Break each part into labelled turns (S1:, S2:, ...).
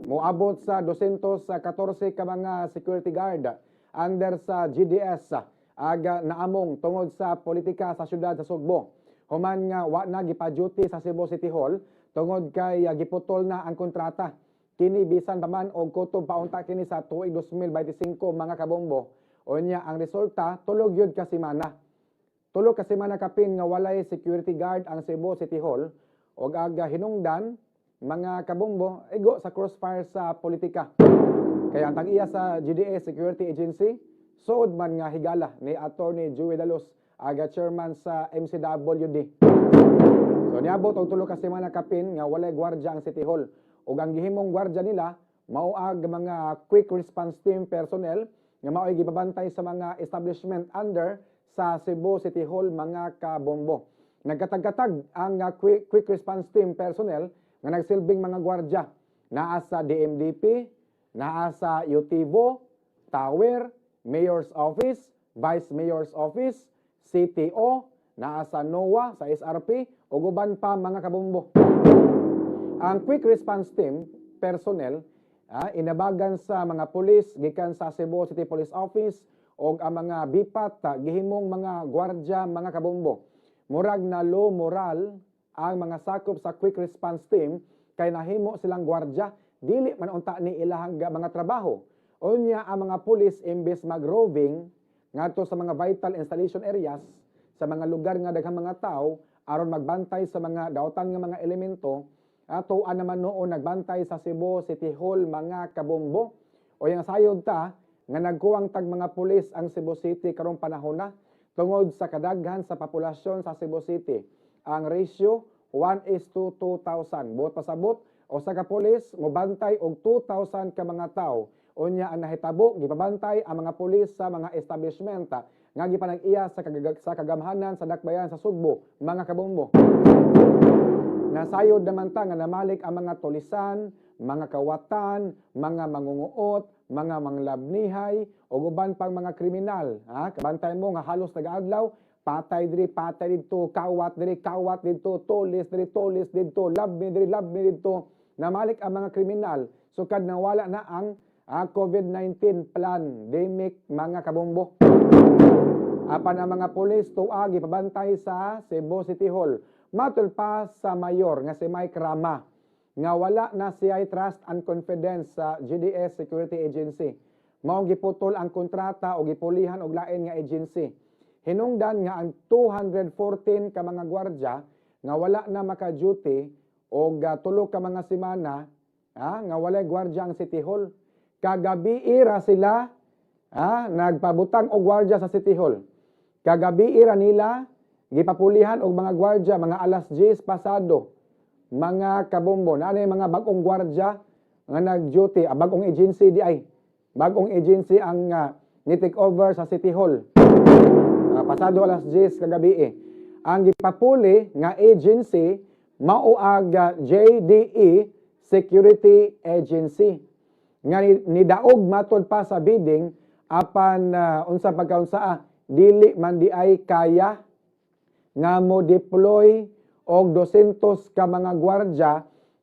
S1: Moabot sa 214 ka mga security guard under sa GDS aga naamong tungod sa politika sa syudad sa Sugbo. Human nga wa na gipa-duty sa Cebu City Hall tungod kay giputol na ang kontrata. Kini bisan pa man og kutob paunta kini sa tuig 2025, mga kabombo. Unya ang resulta, tulog yun ka semana. Tulo ka semana kapin nga walay security guard ang Cebu City Hall ug aga hinungdan, mga kabombo, igo sa crossfire sa politika. Kaya ang tag-iya sa GDS Security Agency, suod man nga higala ni Attorney Joey Daluz, aga chairman sa MCWD. So niabot og tulo ka semana kapin nga walay gwardya ang City Hall. Ug ang gihimong gwardya nila mao ag mga quick response team personnel nga mao'y gibabantay sa mga establishment under sa Cebu City Hall, mga kabombo. Nagkatag-katag ang quick response team personnel nga nagsilbing mga gwardya. Naa sa DMDP, naa sa UTIVO, Tower, Mayor's Office, Vice Mayor's Office, CTO, naa sa NOAA, sa SRP, ug uban pa, mga kabombo. Ang quick response team personnel inabagan sa mga pulis gikan sa Cebu City Police Office og ang mga BIPAT gihimong mga gwardya, mga kabombo. Murag na low moral ang mga sakop sa quick response team kay nahimo silang gwardya, dili man unta ni ilahang mga trabaho. Unya ang mga pulis, imbes mag-roving ngadto sa mga vital installation areas, sa mga lugar nga daghang mga tao aron magbantay sa mga dautan nga mga elemento, ato naman noon nagbantay sa Cebu City Hall, mga kabombo. O yung sayod ta nga nagkuwang tag mga pulis ang Cebu City karong panahon na tungod sa kadaghan sa populasyon sa Cebu City. Ang ratio 1:2,000. Buot pasabot, usa ka pulis mobantay og 2,000 ka mga tawo. Unya ang nahitabo, gipabantay ang mga pulis sa mga establishment nga gipanag-iya sa kagamhanan sa dakbayan sa Sugbo, mga kabombo. Nasayod naman ta nga namalik ang mga tulisan, mga kawatan, mga mangunguot, mga manglabnihay, ug uban pang mga kriminal. Ha? Kabantay mo nga halos nagaadlaw, patay diri, patay didto, kawat diri, kawat didto, tulis diri, tulis didto, love me diri, love me didto. Namalik ang mga kriminal sukad nawala na ang COVID-19 pandemic, mga kabombo. Apan ang mga pulis tuagi gipabantay sa Cebu City Hall. Matul pa sa mayor nga si Mike Rama nga wala na siya trust and confidence sa GDS Security Agency. Maong giputol ang kontrata o gipulihan og lain nga agency. Hinungdan nga ang 214 ka mga gwardya nga wala na maka-duty og tulo ka mga semana nga walay gwardya ang City Hall. Kagabi ra sila nagpabutang og gwardya sa City Hall. Kagabi ra nila gipapulihan og mga gwardya mga alas 10 pasado. Mga kabombo, naa mga bag-ong gwardya nga nag-duty, bagong agency di ay. Bagong agency ang ni-take over sa City Hall. Pasado alas 10 kagabi eh. Ang gipapuli nga agency mao ag JDE Security Agency nga nidaog matod pa sa bidding, apan unsa pagkaunsaa, dili man di ay kaya nga mo deploy og 200 ka mga gwardya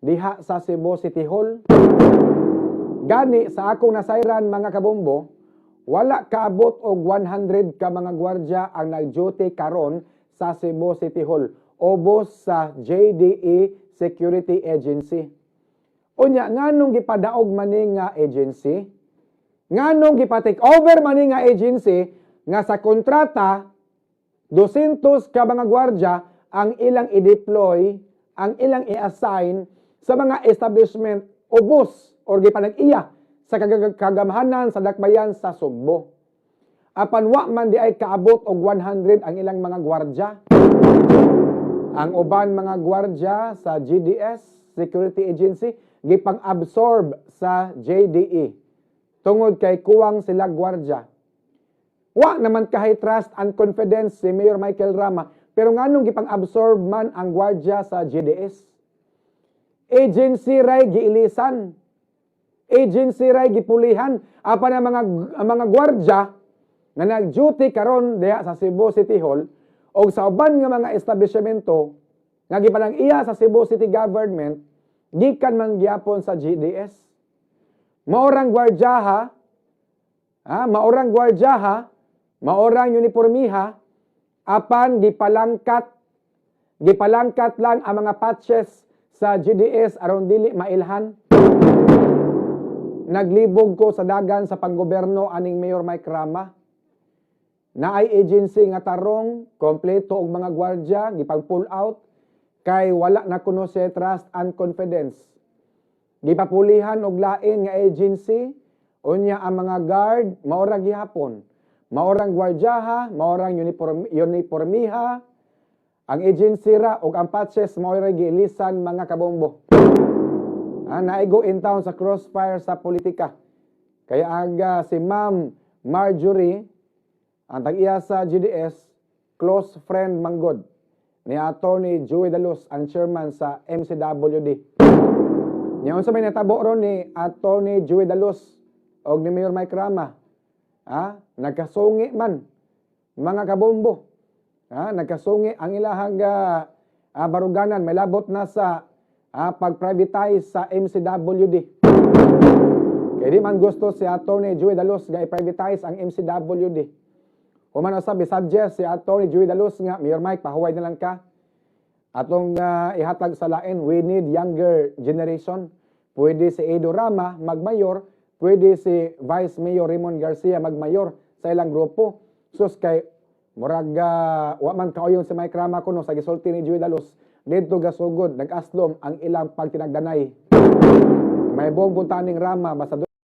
S1: diha sa Cebu City Hall. Gani sa akong nasayran, mga kabombo, wala kaabot og 100 ka mga gwardya ang nag-duty karon sa Cebu City Hall ubos sa JDE Security Agency. Unya nganong gipadaog man ni nga agency? Nganong gipa-take over man ni nga agency nga sa kontrata 200 ka mga gwardya ang ilang i-deploy, ang ilang i-assign sa mga establishment ubos or gipanag-iya sa kagamhanan sa dakbayan sa Sugbo? Apan wa man di ay kaabot og 100 ang ilang mga gwardya. Ang uban mga gwardya sa GDS Security Agency gipang-absorb sa JDE tungod kay kuwang sila gwardya. Wa naman kahay trust and confidence si Mayor Michael Rama, pero nganong gipang-absorb man ang gwardya sa GDS? Agency ray giilisan. Agency ray gipulihan. Apan ang mga gwardya nga nag-duty karon diha sa Cebu City Hall o sa uban nga mga establishmento nga gipanag-iya sa Cebu City Government gikan man gyapon sa GDS. Maorang gwardyaha, ha, maorang gwardyaha, maorang uniformiha, apan gipalangkat gipalangkat lang ang mga patches sa GDS aron dili mailhan. Naglibog ko sa dagan sa panggoberno aning Mayor Mike Rama. Naay agency nga tarong, kompleto og mga gwardya, gipang pull out kay wala na kuno siya trust and confidence. Gipapulihan og lain nga agency, unya ang mga guard maora gihapon. Maorang gwardyaha, maorang uniformiha, ang agency ra og ang patches mao ra giilisan, mga kabombo. Ah, naigo in town sa crossfire sa politika. Kaya aga si Ma'am Marjorie, ang tag-iya sa GDS, close friend manggod ni Attorney Joey Daluz, ang chairman sa MCWD. Nya unsa may natabo ron ni Attorney Joey Daluz og ni Mayor Mike Rama? Ha? Nagkasungi man, mga kabombo. Ha? Nagkasungi ang ilahang baruganan, may labot na sa pag-privatize sa MCWD. Kaya di man gusto si Attorney Joey Daluz nga i-privatize ang MCWD. Human usab, suggest si Attorney Joey Daluz nga, "Mayor Mike, pahuway na lang ka. Atong ihatag sa lain, we need younger generation. Pwede si Edo Rama magmayor, pwede si Vice Mayor Raymond Garcia magmayor sa ilang grupo." Sus, kay murag wa man kauyon si Mike Rama kuno sa gisulti ni Joey Daluz. Didto gasugod, nag-aslom ang ilang pagtinagdanay. May buong puntaning Rama basta